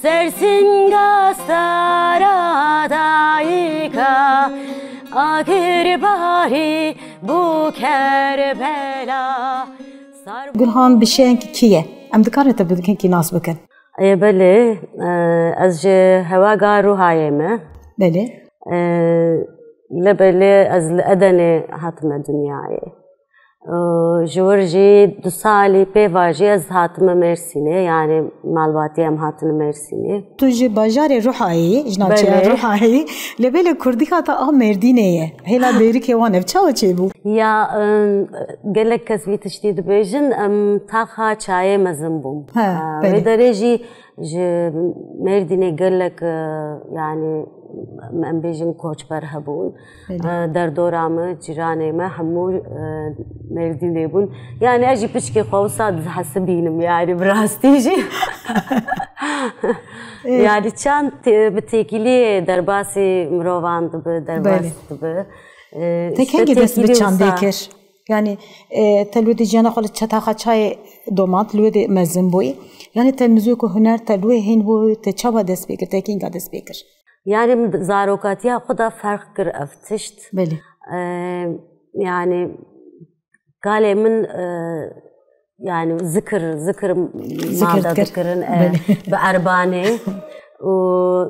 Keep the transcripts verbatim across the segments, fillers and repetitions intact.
Sersinga stara dayika, agir bahî bû Kerbela. Sar Gulhan Bişeng kî ye? Em dikarin te bi kî nas bikin? Ê, belê, e, ez ji hewaga Ruhayê me. Belê. E, Lê belê ez li Edenê hatime dinyayê. E, ji wir jî du salî pê va jî ez hatime Mêrsînê, yani malbatî em hatine Mêrsînê. Tu ji bajarê Ruhayê, ji navçeya Belê. Ruhayê, lê belê kurdîka te a Mêrdînê ye. Hêla bêrikê wan ev çawa çêbû? Ya, e, gelek kes vî tiştî dibêjin, em taxa çayê mezin bûm. He, E, belê. Wê derê jî ji Mêrdînê gelek, e, yani, em bêjin koçber hebûn. Belê. E, derdora me, cîranê me hemû, e, Mêrdînê bûn. Yani, ez jî piçkê xwe wisa dihesibînim, yani, bi rastî jî. Ê. Yani, çand tê-, bi têkiliyê derbasî mirovan dibe, derbas Belê. Dibe. E, Te işte kengî dest bi têkilî çandê wisa kir? Yani, e, te li wê de jiyana xwe li çe-, taxa çayê domand, li wê de mezin bûyî. Yani, te mizûk û huner te li wê hîn bû, te çawa dest pê kir, te kînga dest pê kir? Yani, min zarokatiya xwe de ferq kir ev tişt. Belê. E, yani, kalê min, e, yani, zikir, zikir Zikir malda dikir. Dikirin, e, Belê. Bi erbanê. Û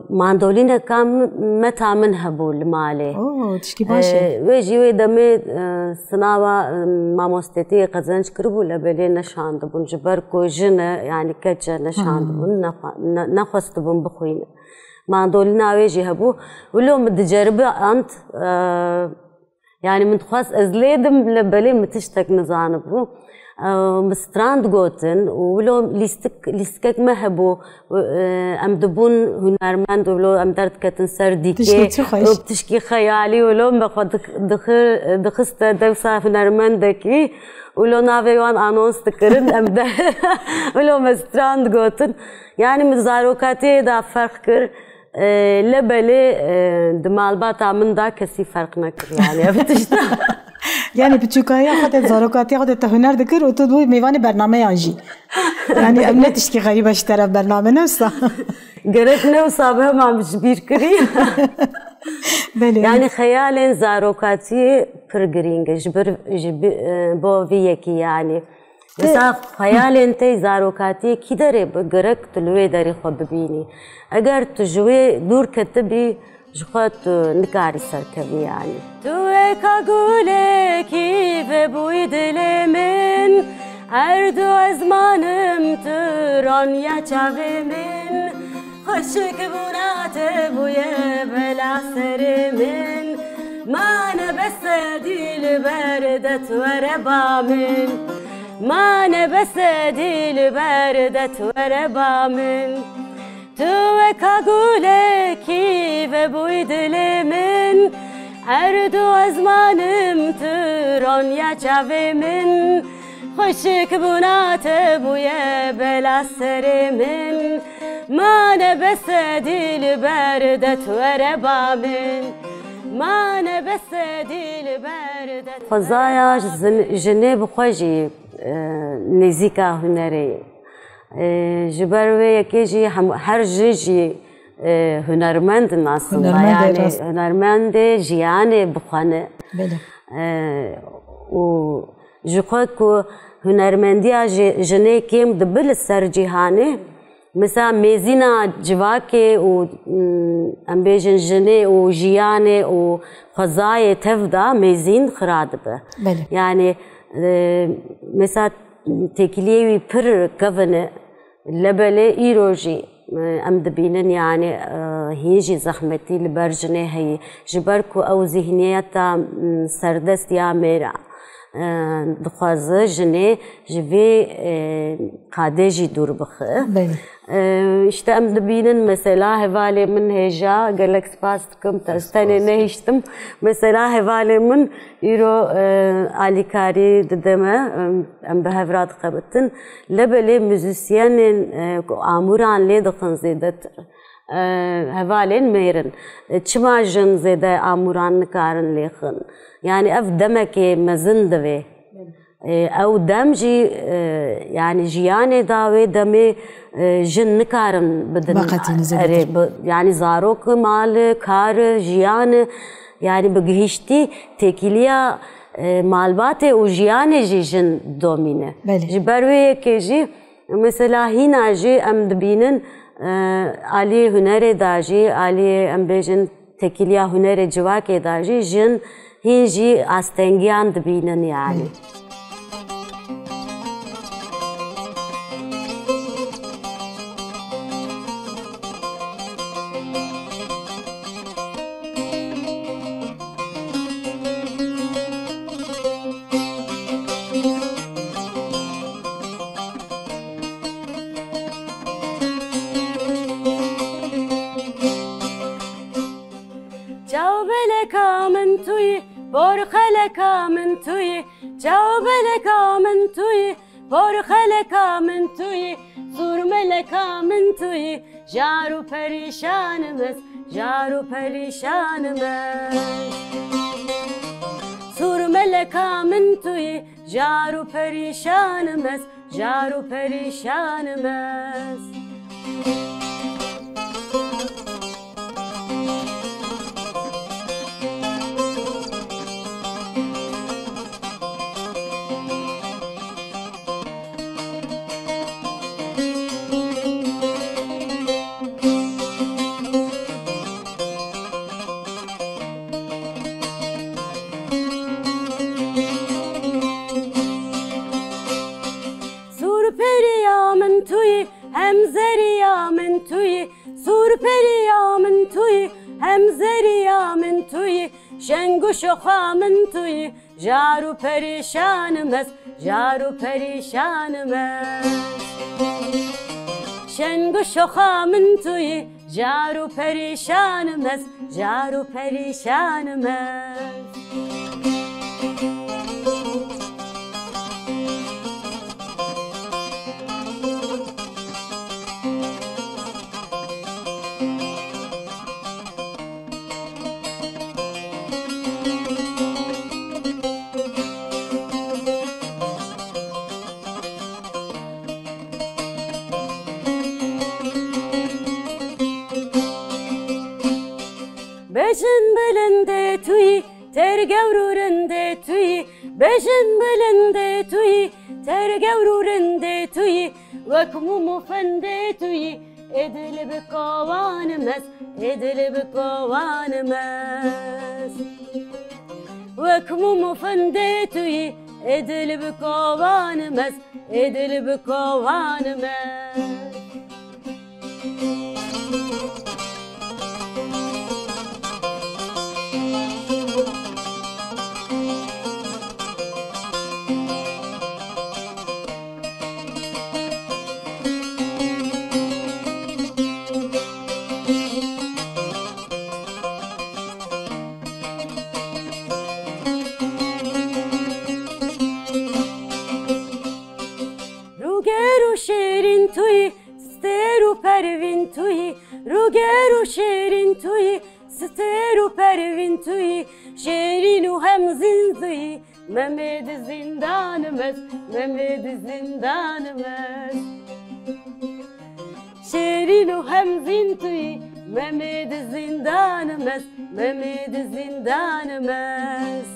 mandolîneka m-, meta min hebû li malê. Oo, tişkî baş e. E, wê jî wê demê, e, sinava, e, mamostetiyê qezenc kiribû, lê belê neşandibûn. Ji ber ku jin e, yani keç e, neşandibûn, Ha. nexwe-, ne-, nexwestibûn bixwîne. Mandolîna wê jî hebû. Wilo min diceribi ant, e, Yani min dixwest ez lê dim, lê belê min tiştek nizanibû. Ew, min stran digotin û wilo lîstik, lîstikek me hebû. Ew, em dibûn hunermend û wilo em derdiketin ser dîkê. Tişkê çi xweş. Û tişkî xeyalî wilo me xwe dix-, dixir-, dixiste dewsa hunermendekî. Wilo navê wan anons dikirin, em de wilo me stran digotin. Yani min zarokatiyê de ferq kir. E, lê belê, e, di malbata min de kesî ferq nekir, yani ev tişta. Yani biçûkahiya xwe de, zarokatiya xwe de te huner dikir û tu dibûyî mêvanê bernameyan jî. Yani ev ne tişkî xerîb e ji te re, bername ne wisa? Gerek ne wisa be, hema min ji bîr kirî. Belê. Yani xeyalên zarokatiyê pir girîng e, ji bir, ji bi-, e, bo vî yekî yani. Mesela xeyalên te zarokatiyê kî derê bi, gerek tu li wê derê xwe bibînî. Eger tu ji wê dûr ketibî, ji xwe tu nikarî serkevî yani. Tu weka gulekî vebûyî dilê min, erd û ezmanim tu ronya çavê min. Xweşik bûna te bûye bela serê min. Mane bese dîlber de tu were ba min. Mane bese dîlber de tu were ba min. Tu weka gulekî vebûyî dilê min. Erd û ezmanim tu ronya çavê min. Xweşik bûna te bûye bela serê min. Mane bese dîlber de tu were ba min. Mane bese dîlber de tu were Xwezaya ba min. Jin-, jinê bi xwe jî, e, nêzîka hunerê. E, ji ber wê yekê jî hem, her ji jî, e, hunermend in aslında. Hunermend e, yani rast. Hunermendê jiyanê bi xwe ne. Belê. E, û ji xwe ku hunermendiya ji-, jinê kêm dibe li ser cîhanê, mesela mêzîna civakê û, mm, em bêjin jinê û jiyanê û xwezayê tev de mêzîn xira dibe. Belê. Yani, e, mesela têkiliyê wî pir kevin e, lê belê îro jî, e, em dibînin, yani, e, hîn jî zehmetî li ber jinê heye. Ji ber ku ew zihniyeta, m, serdest ya mêr e, e, dixwaze jinê ji vê, e, qadê jî dûr bixe. Belê. E, işte em dibînin mesela hevalê min hêja, gelek spas dikim, te ez tenê nehiştim. Mesela hevalê min îro, e, alîkarî dide me, em, em bi hev re dixebitin. Lê belê muzîsyenên, e, ku amûran lê dixin zêdetir, e, hevalên mêr in. E, çima jin zêde amûran nikarin lê xin? Yani ev demekê mezin divê. E, ew dem jî, e, yani jiyanê da wê demê, e, jin nikarin bidin. Veqetî nizê erê, bitir. Bi, yani zarok, mal, kar, jiyan, yani bi gihiştî têkiliya, e, malbatê û jiyanê jî jin domîne. Belê. Ji ber wê yekê jî mesela hîna jî em dibînin, e, aliyê hunerê da jî, aliyê em bêjin têkiliya hunerê civakê de jî jin hîn jî astengiyan dibînin yani. Çaw beleka min tu yî, bor xeleka min tu yî, çaw beleka min tu yî, bor xeleka min tu yî, sûr meleka min tu yî, jar û perîşanim ez, jar û perîşanim ez. Sûr meleka min tu yî, jar û perîşanim ez, jar û perîşanim ez. Sûr periya min tu yî, hem zeriya min tu yî, sûr periya min tu yî, hem zeriya min tu yî, şeng û şoxa min tu yî, jar û perîşanim ez, jar û perîşanim ez. Şeng û şoxa min tu yî, jar û perîşanim ez, jar û perîşanim ez. Bejin bilindê tu yî, ter gewr û rindê tu yî, bejin bilindê tu yî, ter gewr û rindê tu yî, wek mûm û fendê tu yî, ê dil bi kowanim ez, ê dil bi kowanim ez. Wek mûm û fendê tu yî, ê dil bi kowanim ez, ê dil bi kowanim ez. Rûger û şêrîn tu yî, stêr û pervîn tu yî, rûger û şêrîn tu yî, stêr û pervîn tu yî, şêrîn û hemzîn tu yî, Memê di zindanim ez, Memê di zindanim ez. Şêrîn û hemzîn tu yî, Memê di zindanim ez, Memê di zindanim ez.